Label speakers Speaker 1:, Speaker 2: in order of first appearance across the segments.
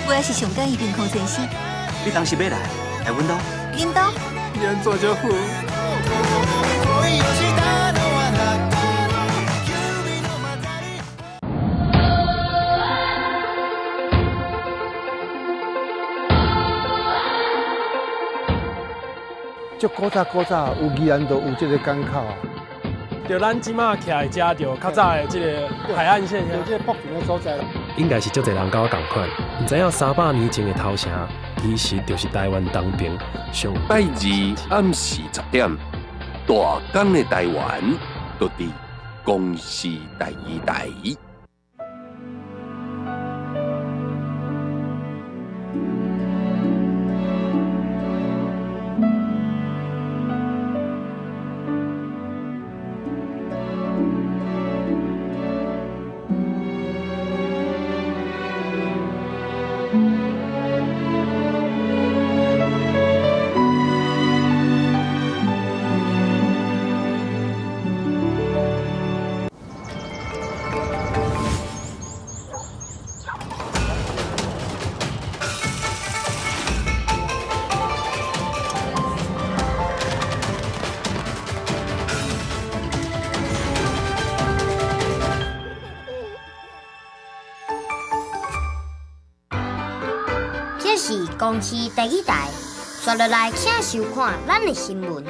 Speaker 1: 我也是上佮意冰空先生。
Speaker 2: 你當時欲來來阮兜？
Speaker 1: 恁兜？
Speaker 3: 你按怎遮好？
Speaker 4: 足古早古早有宜蘭就有這個港口啊。
Speaker 3: 就咱這馬徛佇遮，就較早的這个海岸線，
Speaker 4: 這個北平的所在。
Speaker 5: 應該是足濟人佮我仝款，毋知影300年前的頭城，其實就是台灣東爿上。
Speaker 6: 拜二暗時10點，大港的台灣，就佇公視第二台。
Speaker 7: 這是公視第一台，紲落來請收看咱的新聞。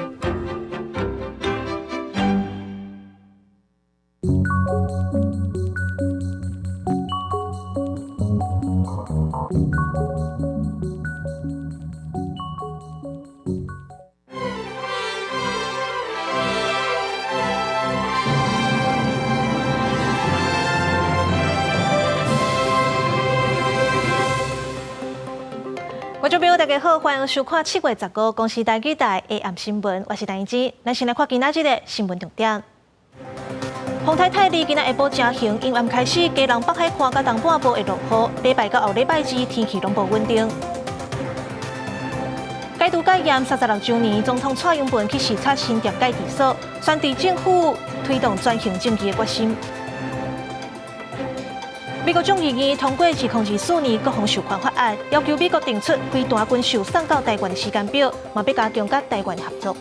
Speaker 8: 觀眾朋友，大家好，歡迎收看7月15公視台語台下暗新聞，我是陳怡之。咱先來看今仔日的新聞重點。風颱泰利今仔下晡成形，陰暗開始，基隆北海岸佮東半部會落雨。禮拜到後禮拜二天氣攏無穩定。解除戒嚴36週年，總統蔡英文去視察新竹戒治所，宣示政府推動轉型正義的決心。美國眾議院通過2024年國防授權法案，要求美國定出飛彈軍售送到台灣的時間表，嘛欲加強佮台灣合作。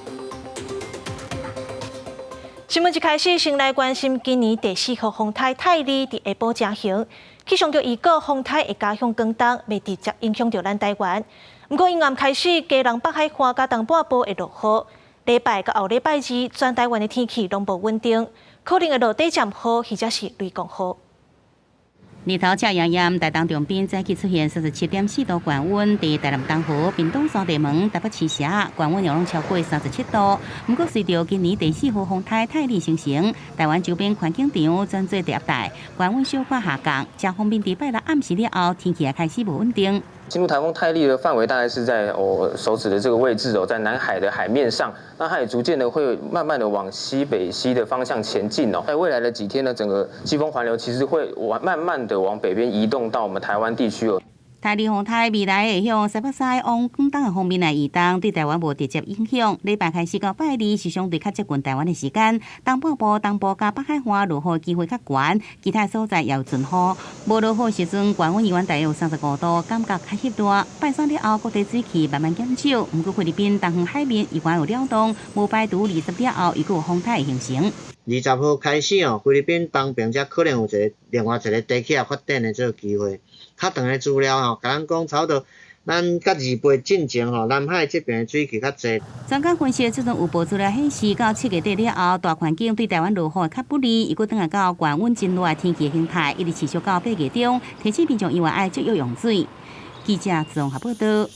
Speaker 8: 新聞一開始，先來關心今年第四號風颱泰利佇下晡成形，氣象局預告風颱會加向廣東，袂直接影響著咱台灣。毋過陰暗開始，基隆北海岸佮東半部會落雨，禮拜到後禮拜二，全台灣的天氣攏無穩定，可能會落短暫雨或者是雷公雨。
Speaker 9: 日頭赤炎炎，台東長濱早起出現37.4度高溫，佇台南東河、屏東三地門、台北市社，高溫也攏超過37度。毋過隨著今年第四號風颱泰利生成，台灣周邊環境場轉做低壓帶，高溫小可下降，遮方面佇拜六暗時了後，天氣也開始無穩定。
Speaker 10: 進入颱風泰利的範圍大概是在我手指的這個位置哦，在南海的海面上，那它也逐漸的會慢慢的往西北西的方向前進哦。在未來的幾天呢，整個季風環流其實會往慢慢的往北邊移動到我們台灣地區哦。
Speaker 9: 泰利風颱未來會向西北西往廣東的方面來移動，對台灣無直接影響。禮拜開始到拜二是相對較接近台灣的時間，東半部、東部佮北海岸落雨機會較懸，其他所在也有陣雨。無落雨時陣，高溫依然大約有35度，感覺較翕熱。拜三了後，各地水汽慢慢減少，毋過菲律賓東方海面依然有擾動，無排除20了後又閣有風颱會形成。
Speaker 11: 20號開始哦，菲律賓東邊才可能有一個另外一個低氣壓發展的這個機會。較長的資料吼，共咱講差不多，咱佮28進前吼，南海這邊的水汽較濟。
Speaker 9: 專家分析，這陣有報資料顯示，到7月底了後，大環境對台灣落雨會較不利，又閣轉來到高溫真熱的天氣形態，一直持續到8月中，提醒民眾猶原愛節約用水。記者綜合報道。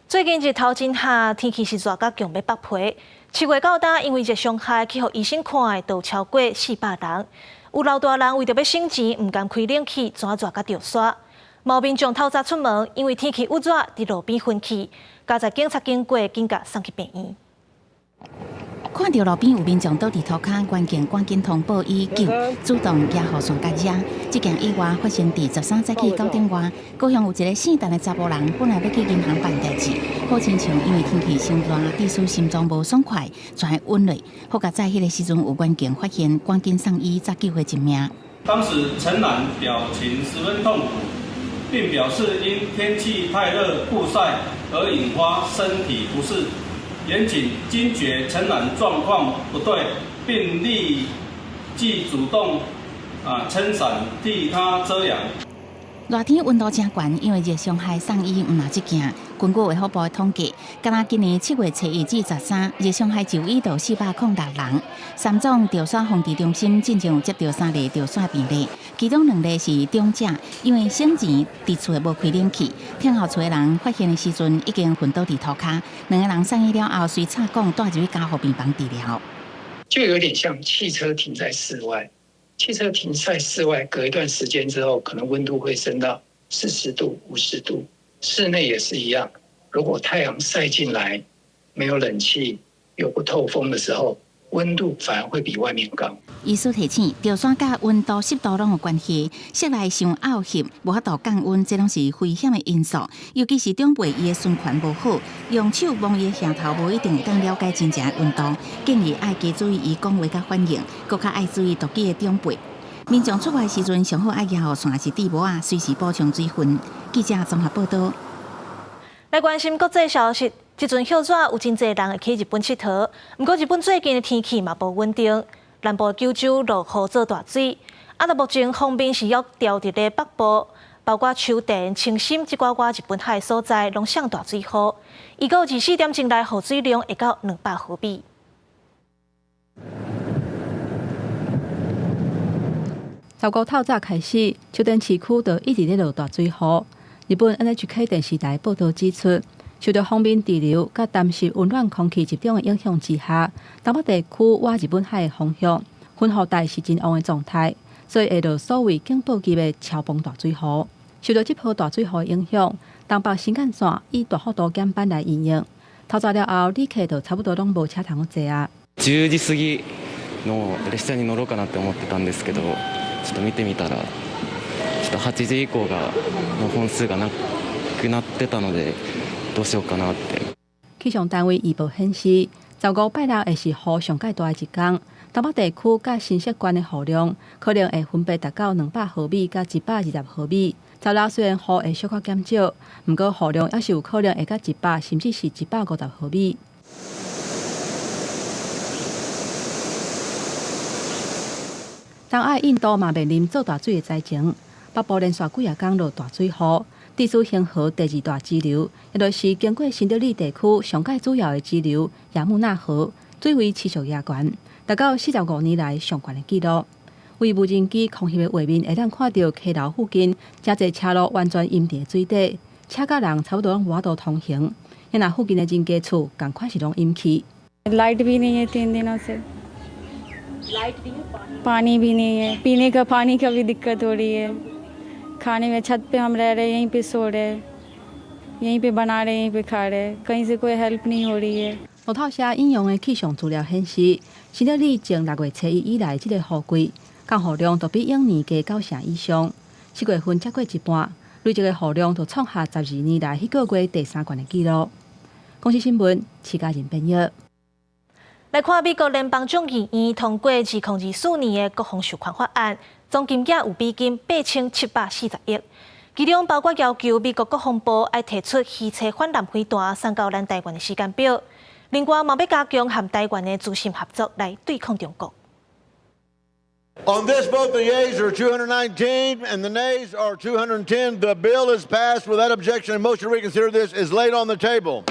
Speaker 8: 最近日頭真熱，天氣是熱甲強欲縛皮。7月到今，因為熱傷害去予醫生看的，都超過400人。有老大人為著欲省錢，毋甘開冷氣，怎熱甲著沙。嘛有民眾透早出門，因為天氣鬱熱，佇路邊昏去，佳哉警察經過，緊共送去病院。
Speaker 12: 看著路邊有民眾倒佇塗跤，員警趕緊通報以救，主動舉雨傘佮遮。這件意外發生佇13早起9點外，高雄有一个姓陳的查埔人，本來欲去銀行辦代誌，好親像因為天氣傷熱，致使心臟無爽快，跩暈落。好佳哉彼个時陣有員警發現，趕緊送醫，才救回一命。
Speaker 13: 當時陳男表情十分痛苦，並表示因天氣太熱曝曬而引發身體不適。員警驚覺陳男狀況不對，並立即主動撐傘替他遮陽。
Speaker 12: 熱天溫度誠懸，因為熱傷害送醫毋若這件。根據衛福部的統計，敢若今年7月初1至13，熱傷害就醫著406人。三總著沙防治中心進前有接著三例著沙病例，其中兩例是長者，因為先前佇厝無開冷氣，聽候厝的人發現的時陣已經昏倒佇塗跤。兩个人送醫了後，隨插管帶入去加護病房治療。
Speaker 14: 就有點像汽車停在室外。汽車停在室外，隔一段時間之後，可能溫度會升到40度、50度。室內也是一樣，如果太陽曬進來，沒有冷氣又不透風的時候，溫度反而會比外面高。
Speaker 12: 醫師提醒，著沙佮溫度、濕度攏有關係，室內傷漚濕，無法度降溫，這攏是危險的因素。尤其是長輩伊的循環無好，用手摸伊的額頭，無一定會當了解真正的溫度。建議愛加注意伊講話佮反應，閣較愛注意獨居的長輩。民眾出外時陣，上好愛舉雨傘是戴帽仔，隨時補充水分。記者綜合報導。
Speaker 8: 來關心國際消息，這陣歇熱有真濟人會去日本𨑨迌，毋過日本最近的天氣嘛無穩定，南部九州落雨做大水，啊，目前鋒面是猶牢佇咧北部，包括秋田、青森這寡倚日本海的所在，攏上大水雨。預估24點鐘內雨水量會到200毫米。
Speaker 15: 15透早開始，秋田市區就一直咧落大水雨。日本 NHK 電視台報導指出，受著鋒面對流佮淡濕溫暖空氣集中的影響之下，東北地區倚日本海的方向，雲雨帶是真旺的狀態，所以會落所謂警報級的超暴大水雨。受著這波大水雨的影響，東北新幹線以大幅度減班來營運。透早了後，旅客就差不多攏無車通坐啊。
Speaker 16: 10時過ぎの列車に乗ろうかなって思ってたんですけど。ちょっと見てみたら、ちょっと8時以降がの本数がなくなってたので、どうしようかなって。
Speaker 15: 氣象單位預報顯示，15拜六會是雨上蓋大的一天，東北地區佮新潟縣的雨量可能會分別達到200毫米佮120毫米。16雖然雨會小可減少，毋過雨量猶是有可能會到100甚至是150毫米。東亞印度嘛面臨做大水的災情，北部連續幾仔工落大水雨，致使恆河第二大支流，也就是經過新德里地區上蓋主要的支流亞穆納河，水位持續壓懸，達到45年來上懸的紀錄。為無人機空翕的畫面，會當看著溪流附近誠濟車路完全淹佇水底，車佮人差不多攏無法度通行。若附近的人家厝，仝款是攏淹去。
Speaker 17: लाइट भी नहीं है 3 दिनों से। पानी भी नहीं है, पीने का पानी का भी दिक्कत हो रही है। खाने में छत पे हम रह रहे हैं, यहीं पे सो रहे हैं, यहीं पे बना रहे हैं, यहीं पे खा रहे हैं। कहीं से कोई हेल्प नहीं हो रही है。
Speaker 15: 路透社引用的氣象資料顯示，新德里自6月初1以來，這個雨季降雨量都比往年加9成以上。7月份才過一半，累積的雨量就創下12年來彼個月第三懸的紀錄。公視新聞，徐嘉仁編譯。
Speaker 8: 來看美國聯邦眾議院通過2024年的國防授權法案，總金額有美金8740億，其中包括要求美國國防部愛提出魚叉反艦飛彈送到咱台灣的時間表，另外嘛欲加強和台灣的資訊合作來對抗中國。
Speaker 18: On this vote, the yeas are 219 and the nays are 210. The bill is passed without objection. A motion to reconsider this is laid on the table.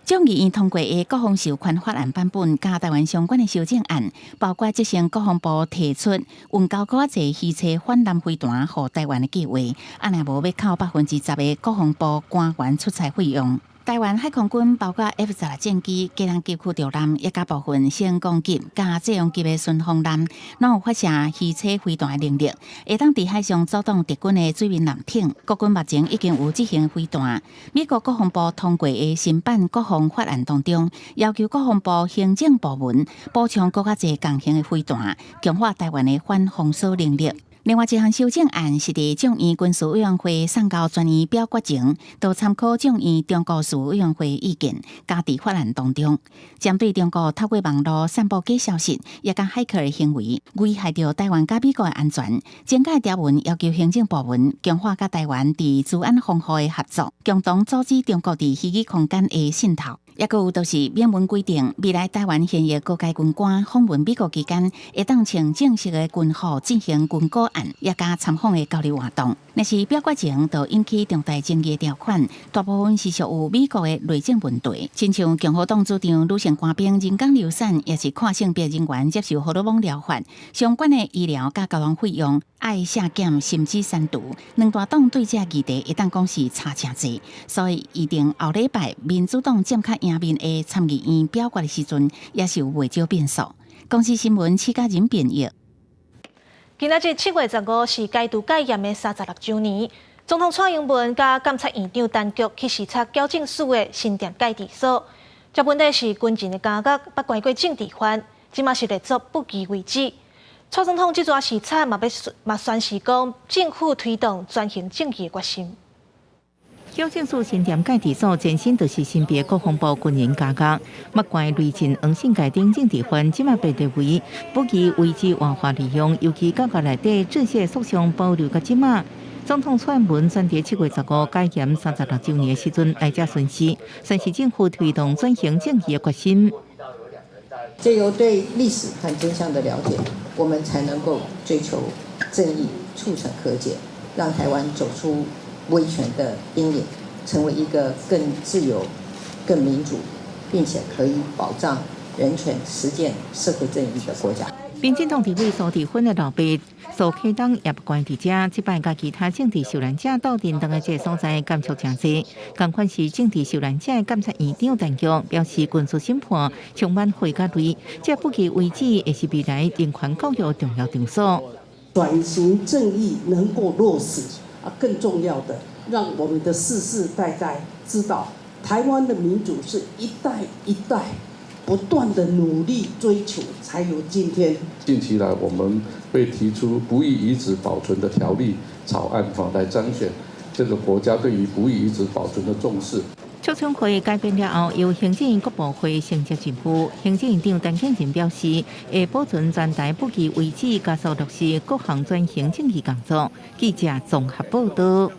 Speaker 12: 眾議院通過的國防授權法案版本，佮台灣相關的修正案，包括責成國防部提出運交閣較濟魚叉反艦飛彈予台灣的計畫，啊若無欲扣10%的國防部官員出差費用。台灣海空軍包括 F-16戰機、雞籠級驅逐艦，以及部分升降級佮濟陽級的巡防艦，攏有發射魚叉飛彈的能力，會當佇海上阻擋敵軍的水面艦艇。國軍目前已經有這型飛彈。美國國防部通過的新版國防法案當中，要求國防部行政部門補充閣較濟共型的飛彈，強化台灣的反封鎖能力。另外一項修正案是佇眾院軍事委員會送交全院表決前，都參考眾院中國事務委員會意見，加佇法案當中。針對中國透過網路散布假消息，也佮駭客的行為，危害著台灣佮美國的安全。增加條文要求行政部門強化佮台灣佇資安防護的合作，共同阻止中國佇虛擬空間的滲透。抑閣有就是明文規定，未來台灣現役高階軍官訪問美國期間，會當穿正式的軍服進行軍顧案，也佮參訪的交流活動。若是表決前就引起重大爭議的條款，大部分是屬於美國的內政問題，親像共和黨主張女性官兵人工流產，抑是跨性別人員接受荷爾蒙療法相關的醫療佮交通費用愛削減甚至刪除。兩大黨對這議題會當講是差誠濟，所以預定後禮拜民主黨佔較贏面的參議院表決的時陣，也是有袂少變數。公視新聞施嘉仁編譯。
Speaker 8: 今仔日7月15是解除戒嚴的36週年，總統蔡英文佮監察院長陳菊去視察矯正署的新店戒治所。這問題是軍人的監獄，捌關過政治犯，這馬是列作不義遺址。蔡總統這逝視察嘛欲嘛宣示講，政府推動轉型正義的決心。
Speaker 19: 矯正署新店戒治所前身就是新北國防部軍人監獄，捌關雷震、黃信介等政治犯，這馬被列為不義遺址活化利用，尤其監獄內底這些塑像保留到這馬。總統蔡英文選佇7月15解嚴36週年的時陣來遮巡視，宣示政府推動轉型正義的決心。
Speaker 20: 藉由對歷史和真相的了解，我們才能夠追求正義，促成和解，讓台灣走出威權的陰影，成為一個更自由、更民主，並且可以保障人權、實踐社會正義的國家。
Speaker 19: 民進黨立委蘇治芬的老爸蘇啟東也關佇遮，這擺佮其他政治受難者鬥陣，佇這个所在感觸誠濟。仝款是政治受難者的監察院長陳菊表示，軍事審判充滿血佮淚，這不義遺址會是未來人權教育重要場所。
Speaker 21: 轉型正義能夠落實啊，更重要的，讓我們的世世代代知道，台灣的民主是一代一代不斷的努力追求，才有今天。
Speaker 22: 近期來，我們會提出不義遺址保存的條例草案，哈，來彰顯這個國家對於不義遺址保存的重視。
Speaker 19: 促轉會改編了後，由行政院國部會承接任務。行政院長陳建仁表示，會保存全台不義遺址，加速落實各項轉型正義工作。記者綜合報道。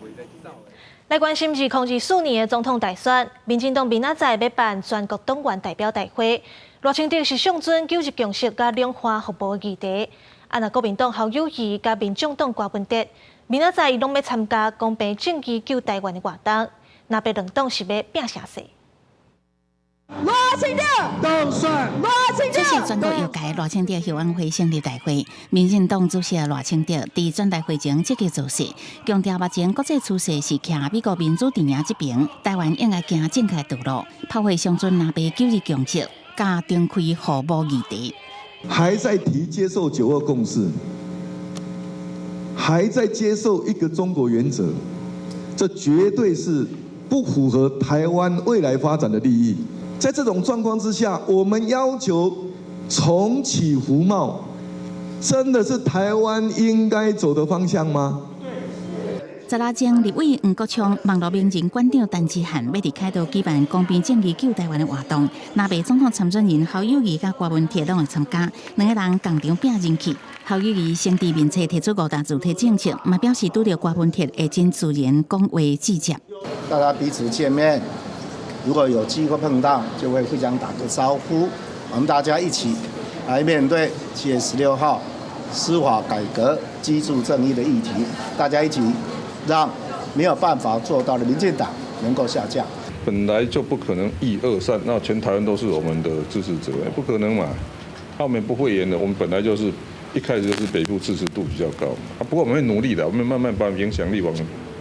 Speaker 8: 來關心2024年的總統大選，民進黨明仔載欲辦全國黨員代表大會，賴清德是上陣九二共識佮兩岸服貿議題。啊，若國民黨侯友宜佮民眾黨柯文哲，明仔載伊攏欲參加公平正義救台灣的活動。藍白兩黨是欲拚聲勢？
Speaker 23: 賴清德當選，賴清德。
Speaker 12: 這是全國藥界賴清德後援會成立大會，民進黨主席賴清德佇全代會前積極造勢，強調目前國際趨勢是徛美國民主陣營這邊，台灣應該行正確道路，炮火相準藍白九二共識，佮重開服貿議題。
Speaker 24: 還在提接受九二共識，還在接受一個中國原則，這絕對是不符合台灣未來發展的利益。在這種狀況之下，我們要求重啟服貿，真的是台灣應該走的方向嗎？
Speaker 12: 十六前立委黃國昌、網路名人館長陳之漢欲佇凱道舉辦公平正義救台灣的活動，藍白總統參選人侯友宜佮柯文哲攏會參加，兩个人仝場拚人氣。侯友宜先佇面冊提出五大主題政策，嘛表示拄著柯文哲會真自然講話直接。
Speaker 25: 大家彼此見面，如果有機會碰到，就會互相打個招呼。我們大家一起來面對7月16號司法改革、居住正義的議題，大家一起讓沒有辦法做到的民進黨能夠下架。
Speaker 22: 本來就不可能一二三，那全台灣都是我們的支持者，不可能嘛？他們不會演的，我們本來就是一開始就是北部支持度比較高，啊，不過我們會努力的，我們慢慢把影響力往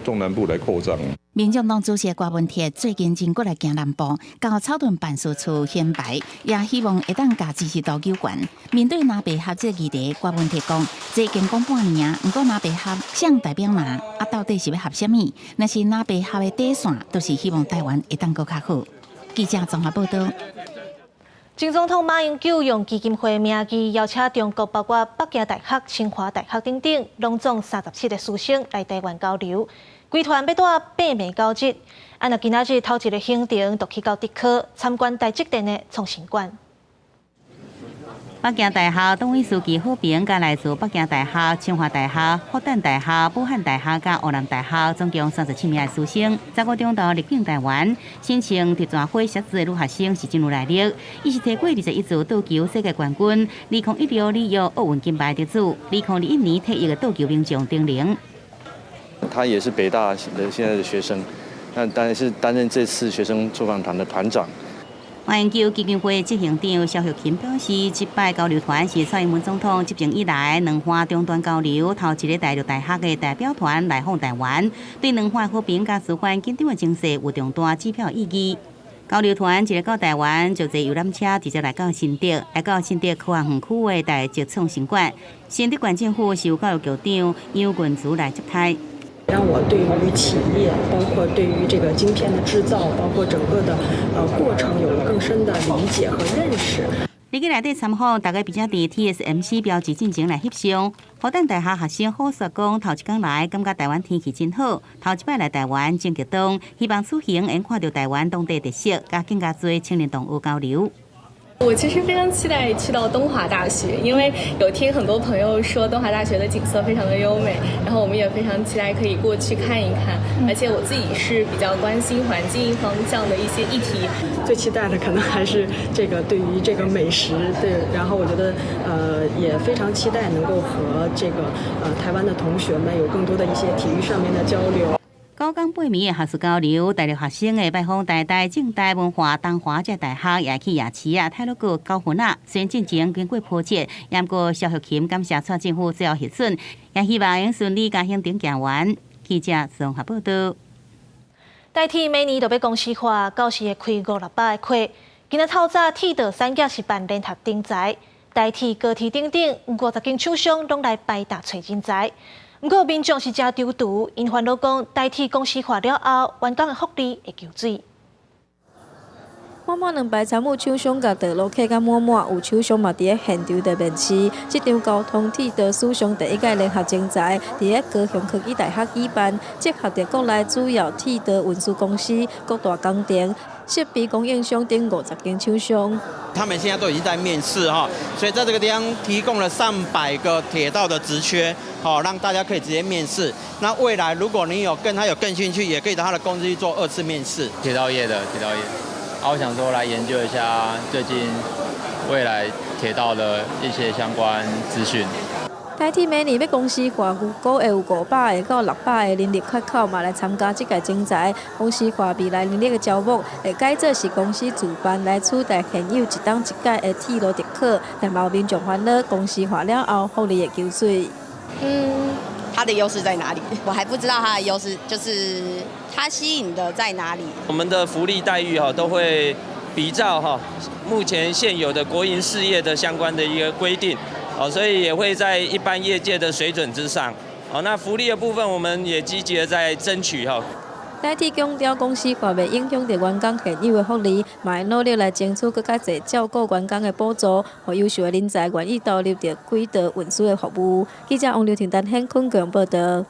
Speaker 22: 中南部來擴張。
Speaker 12: 民眾黨主席柯文哲最近真過來行南部，到草屯辦事處顯擺，也希望會當共支持度糾懸。面對藍白合這議題，柯文哲講，這已經講半年啊，毋過藍白合誰代表藍，啊到底是欲合啥物？若是藍白合的底線，都是希望台灣會當閣較好。記者綜合報道。
Speaker 8: 前總統馬英九用基金會名義邀請中國包括北京大學、清華大學等等，攏總37個師生來台灣交流。規團欲蹛八暝九日，啊若今仔日頭一个行程就去到竹科參觀台積電的創新館。
Speaker 9: 北京大學黨委書記郝平，佮來自北京大學、清華大學、復旦大學、武漢大學佮湖南大學，總共37名的師生，15鐘頭入境台灣。身穿特大花鞋子的女學生是真有來歷，伊是提過21次桌球世界冠軍，2016里約奧運金牌得主，2021年退役的桌球名將丁寧。
Speaker 1: 他也是北大的現在的學生，那當然是擔任這次學生出訪團的團長。
Speaker 9: 馬英九基金會執行長蕭玉琴表示，這擺交流團是蔡英文總統執政以來兩岸中斷交流頭一个大陸大學的代表團來訪台灣，對兩岸和平佮紓緩緊張的情勢有重大指標意義。交流團一日到台灣，就坐遊覽車直接來到新竹，來到新竹科學園區的台積創新館。新竹縣政府是由教育局長楊潤雄來接待。
Speaker 2: 讓我對於企業，包括對於這個晶片的製造，包括整個的過程，有了更深的理解和認識。
Speaker 9: 入去內底參訪，大家並且佇 TSMC 標誌進前來翕相。復旦大學學生好說講，頭一工來感覺台灣天氣真好，頭一擺來台灣真激動，希望此行會看著台灣當地特色，佮更加濟青年同學交流。
Speaker 3: 我其實非常期待去到東華大學，因為有聽很多朋友說東華大學的景色非常的優美，然後我們也非常期待可以過去看一看。而且我自己是比較關心環境方向的一些議題。
Speaker 2: 最期待的可能還是這個對於這個美食，對，然後我覺得也非常期待能夠和這個台灣的同學們有更多的一些體育上面的交流。
Speaker 9: 9工8暝的學術交流，大陸學生會拜訪台大、政大、文化、東華這大學，也去夜市啊、太魯閣九份仔。雖然進程經過波折，毋過蕭玉琴感謝蔡政府最後核准，也希望會順利將行程行完。記者綜合報道。
Speaker 8: 台鐵每年都欲公司化，到時會開五六百个缺。今仔透早鐵道產業是辦聯合徵才，台鐵、高鐵等等50間廠商攏來排隊揣人才。毋過民眾是誠躊躇，𪜶煩惱講台鐵公司化了後，員工的福利會縮水。
Speaker 4: 滿滿2排參與廠商共道路客甲滿滿，有廠商嘛佇咧現場佇面試。這場交通鐵道史上第一屆聯合徵才，佇咧高雄科技大學舉辦，集合著國內主要鐵道運輸公司、各大工程、設備供應商等50間廠商。
Speaker 5: 他們現在都已經在面試哈，所以在這個地方提供了上百個鐵道的職缺，好讓大家可以直接面試。那未來如果你有跟他有更興趣，也可以到他的公司去做二次面試。
Speaker 26: 鐵道業的鐵道業，啊，我想說來研究一下最近未來鐵道的一些相關資訊。
Speaker 4: 台鐵明年欲公司化，預估會有500個到600個人力缺口嘛來參加這屆徵才。公司化未來人力的招募，會改做是公司自辦來取代現有一冬一改的鐵路特考，但嘛有民眾煩惱，公司化了後福利會縮水。
Speaker 27: 嗯，它的優勢在哪裡？我還不知道它的優勢，就是它吸引的在哪裡。
Speaker 28: 我們的福利待遇哈都會比照哈目前現有的國營事業的相關的一個規定。哦，所以也會在一般業界的水準之上。哦，那福利的部分，我們也積極的在爭取哈。
Speaker 4: 台鐵強調，公司化袂影響著員工現有的福利，嘛會努力來爭取閣較濟照顧員工的補助，予優秀的人才願意投入著軌道運輸的服務。記者王劉婷、陳顯坤報道。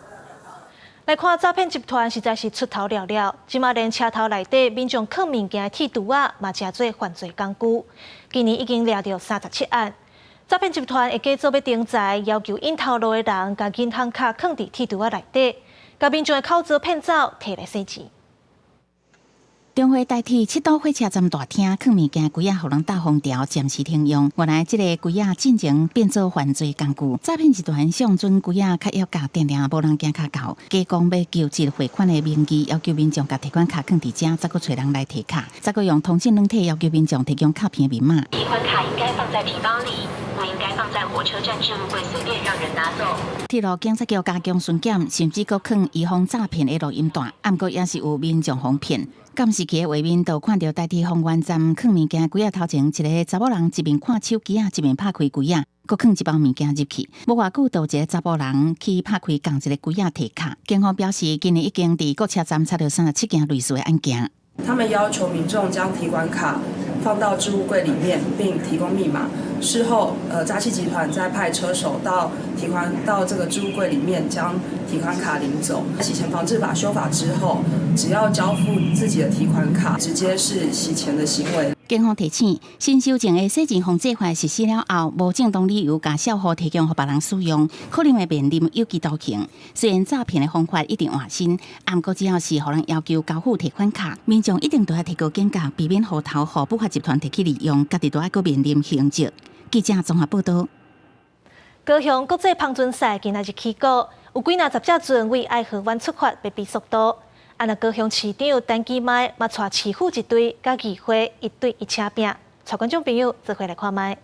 Speaker 8: 來看詐騙集團實在是出頭了了，這馬連車頭內底民眾囥物件的鐵櫥仔嘛，成做犯罪工具。今年已經掠著37案。詐騙集團會假做欲徵才，要求𪜶頭路的人共銀行卡囥佇鐵櫥仔內底，共民眾的口座騙走，提來洗錢。
Speaker 12: 中和台鐵七堵火車站大廳囥物件櫃仔，予人鬥封條，暫時停用。原來這个櫃仔進前變做犯罪工具，詐騙集團相準櫃仔較要價，定定無人行較到，假講欲求職匯款的名義，要求民眾共提款卡囥佇遮，再閣揣人來提卡，再閣用通訊軟體要求民眾提供卡片密碼。
Speaker 29: 提款卡應該放在皮包裡，不應該放在火車站置物櫃，隨便讓人拿走。
Speaker 12: 鐵路警察局加強巡檢，甚至閣囥預防詐騙的錄音帶，毋過也是有民眾予騙。監視器的畫面就看著台鐵豐原站囥物件櫃仔頭前，一个查某人一面看手機仔，一面拍開櫃仔，閣囥一包物件入去。無偌久，就有一个查埔人去拍開仝一个櫃仔提卡。警方表示，今年已經佇各車站查著37件類似的案件。
Speaker 30: 他們要求民眾將提款卡
Speaker 6: 放到置物櫃裡面，並提供密碼。事後，詐欺集團再派車手到提款到這個置物櫃裡面，將提款卡領走。洗錢防治法修法之後，只要交付自己的提款卡，直接是洗錢的行為。
Speaker 12: 警方提醒，新修正的洗錢防制法實施了後，無正當理由共帳戶提供予別人使用，可能會面臨有期徒刑。雖然詐騙的方法一直換新，毋過只要是予人要求交付提款卡，民眾一定都愛提高警覺，避免戶頭予不法集團提去利用，家己都愛閣面臨刑責。記者綜合報道。
Speaker 8: 高雄國際帆船賽今仔日起鼓，有幾若十隻船為愛河灣出發，欲比速度。啊！若高雄市長陳其邁嘛，帶市府一隊佮議會一對一車拼，帶觀眾朋友做伙來看覓。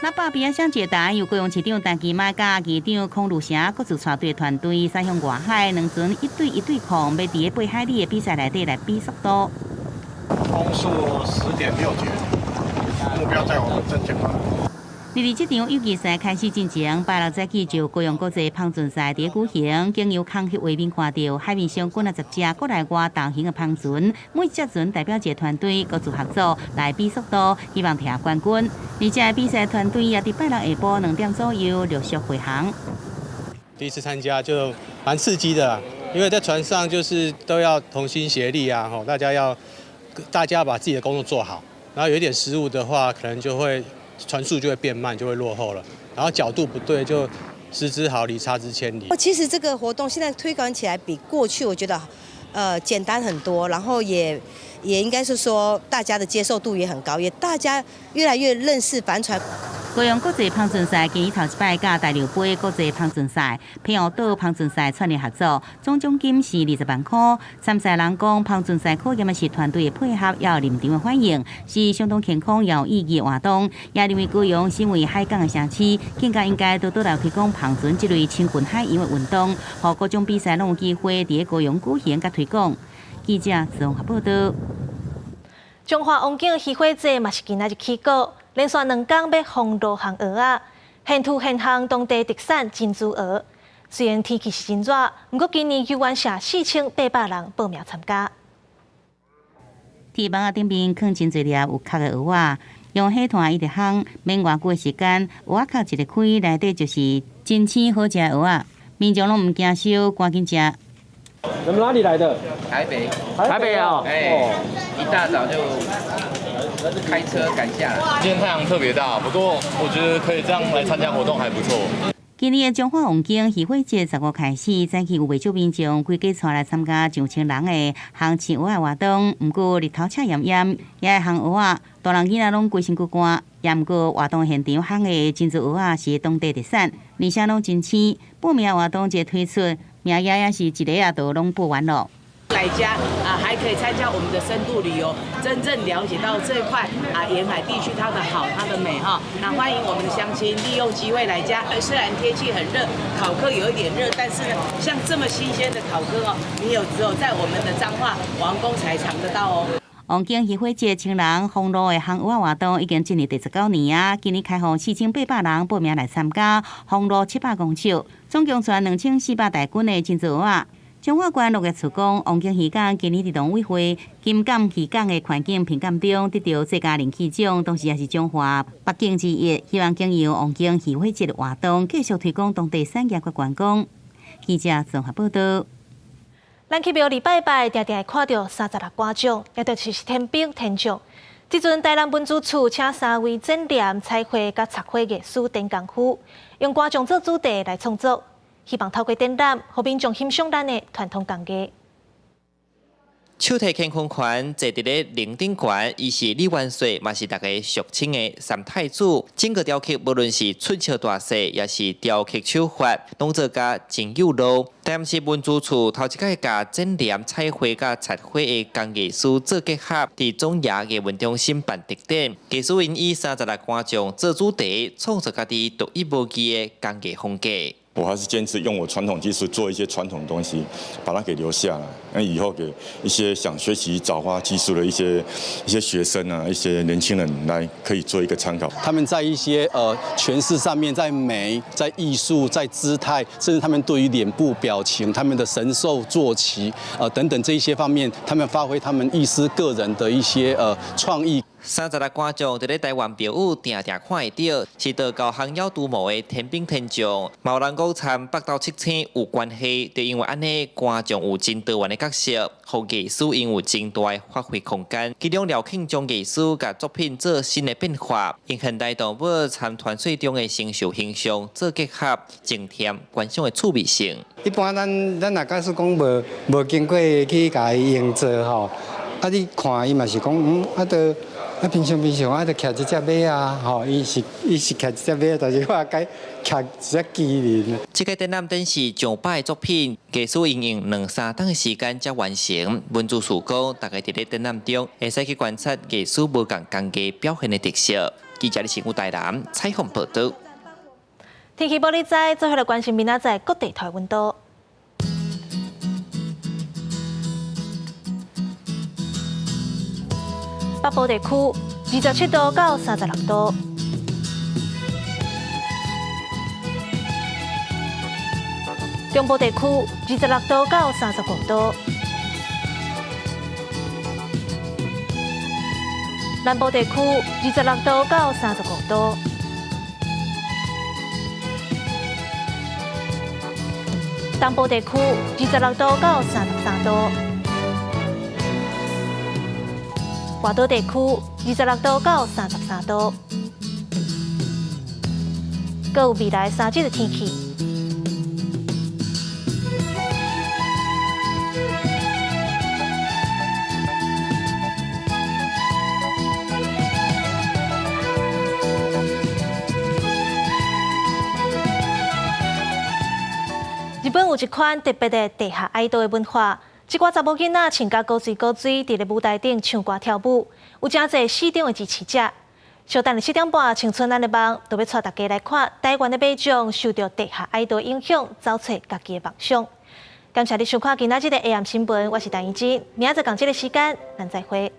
Speaker 9: 那百邊仔上一台由高雄市長陳其邁佮議長孔如成各自帶隊團隊，駛向外海，兩船一對一對抗，欲佇咧8海里的比賽內底來比速度。
Speaker 7: 風速10.6節，目標在我們正前方。
Speaker 9: 佇這場友誼賽開始進前，拜六早起就高雄國際帆船賽佇舉行，經由空拍畫面看著海面上幾若十隻國內外大型的帆船，每隻船代表一個團隊，各自合作來比速度，希望摕冠軍。而且比賽團隊也佇拜六下晡2點左右陸續回航。
Speaker 10: 第一次參加就蠻刺激的，因為在船上就是都要同心協力啊，吼，大家把自己的工作做好，然後有一點失誤的話，可能就會。船速就會變慢，就會落後了。然後角度不對，就失之毫釐，差之千里。
Speaker 11: 其實這個活動現在推廣起來比過去，我覺得，簡單很多。然後也應該是說，大家的接受度也很高，也大家越來越認識帆船。
Speaker 9: 高雄國際帆船賽今年頭一擺佮大陸杯國際帆船賽、澎湖島帆船賽串聯合作，總獎金是20萬塊。參賽人講，帆船賽考驗的是團隊的配合，也有臨場的反應，是相當健康又有意義的活動。也認為高雄身為海港的城市，更加應該多多來推廣帆船這類親近海洋的運動，予各種比賽攏有機會佇高雄舉行佮推廣。記者綜合報道。
Speaker 8: 彰化王景漁火節嘛是今仔日起鼓。連續2工欲封路烘蚵仔，現吐現烘當地特產珍珠蚵。雖然天氣是真熱，毋過今年遊玩社4800人報名參加。
Speaker 9: 鐵網仔頂面囥真濟粒有殼的蚵仔，用火炭一直烘，免偌久的時間，蚵仔殼一个開，內底就是真鮮好食的蚵仔。民眾攏毋驚燒，趕緊食。
Speaker 13: 你們哪裡來的？
Speaker 14: 台北。
Speaker 13: 台北啊！
Speaker 14: 哎，一大早就開車趕下來。
Speaker 15: 今天太陽特別大，不過我覺得可以這樣來參加活動還不錯。
Speaker 9: 今年的彰化王景漁火節15開始，早起有袂少民眾規家帶來參加上千人的烘青蚵仔活動。毋過日頭赤炎炎，也會烘蚵仔，大人囡仔攏規身軀汗。也毋過活動現場烘的珍珠蚵仔是當地特產，而且攏真鮮。報名活動一推出，名額也是一下仔就攏報完囉。
Speaker 16: 來家啊，還可以參加我們的深度旅遊，真正了解到這塊啊沿海地區它的好、它的美哈。那歡迎我們的鄉親利用機會來嘉。雖然天氣很熱，烤蚵有一點熱，但是呢，像這麼新鮮的烤蚵哦，你有只有在我們的彰化王宮才嘗得到哦。
Speaker 9: 王景漁火節千人封路的烘蚵仔活動已經進入第19年啊！今年開放4800人報名來參加，封路700公尺，總共船2400大斤的珍珠蚵仔。彰化縣農業處講，王景漁港今年佇農委會金港漁港的環境評鑑中得著最佳人氣獎，同時也是彰化八景之一。希望經由王景漁火節的活動，繼續推廣當地產業佮觀光。記者綜合報道。
Speaker 8: 咱去廟裡拜拜，定定會看著36官將，也就是天兵天將。這陣台南文資處請三位剪簾、彩繪佮插花藝師陳功夫，用官將做主題來創作。希望透過展覽，予民眾欣賞咱的傳統工藝。
Speaker 17: 手提乾坤圈坐佇咧靈頂懸，伊是李元帥，嘛是大家俗稱的三太子。整個雕刻，無論是出鞘大細，抑是雕刻手法，攏做甲真有路。台南市文資處頭一擺共剪簾、彩繪佮插花的工藝師做結合，佇總爺藝文中心辦特展。藝師𪜶以36官將做主題，創作家己獨一無二的工藝風格。
Speaker 1: 我還是堅持用我傳統技術做一些傳統東西，把它給留下來。那以後給一些想學習鑿花技術的一些學生啊，一些年輕人來可以做一個參考。
Speaker 18: 他們在一些詮釋上面，在美、在藝術、在姿態，甚至他們對於臉部表情、他們的神獸坐騎，等等這一些方面，他們發揮他們藝師個人的一些創意。
Speaker 17: 36觀眾佇咧台灣廟宇定定看會著，是道教降妖除魔的天兵天將。嘛有人講參北斗七星有關係，就因為按呢，觀眾有真多元的角色，予藝師𪜶有真大的發揮空間。其中廖慶將藝師共作品做新的變化，用現代動物參傳說中的神獸形象做結合，增添觀賞的趣味性。
Speaker 19: 一般咱若假使講無經過去共伊營造吼，啊你看伊嘛是講啊都。啊，平常平常啊，就騎一隻馬啊，吼，伊是騎一隻馬，但是我改騎一隻麒麟。
Speaker 17: 這個展覽展示上百個作品，藝師𪜶用兩三冬的時間才完成。文主事講，大家佇咧展覽中會使去觀察藝師無仝工藝表現的特色。記者李新武台南採訪報導。
Speaker 8: 天氣報你知，最後來關心明仔載各地台溫度。北部地區27度到36度，中部地區26度到35度，南部地區26度到35度，東部地區26度到33度。外島地區26度到33度，閣有未來3日的天氣。日本有一款特別的地下愛豆的文化。這寡查某囡仔穿甲古錐古錐，佇咧舞台頂唱歌跳舞，有誠濟死忠的支持者。小等7點半，青春咱的夢，就欲帶大家來看台灣的馬將受著地下愛豆影響，走出家己的夢想。感謝你收看今仔日的 AM 新聞，我是陳怡靜，明仔載仝這个時間，咱再會。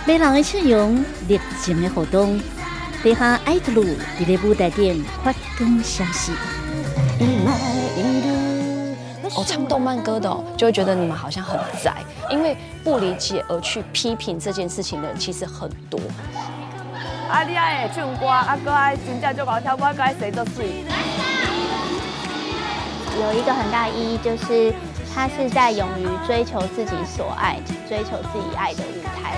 Speaker 20: 迷人的笑容，熱情的互動，地下愛豆佇咧舞台頂發光閃爍。
Speaker 21: 哦，唱動漫歌的，就會覺得你們好像很宅，因為不理解而去批評這件事情的人其實很多。
Speaker 22: 啊，你愛會唱歌，啊，閣愛真正足𠢕跳舞，閣愛生足媠。
Speaker 23: 有一個很大意義，就是他是在勇於追求自己所愛、追求自己愛的舞台。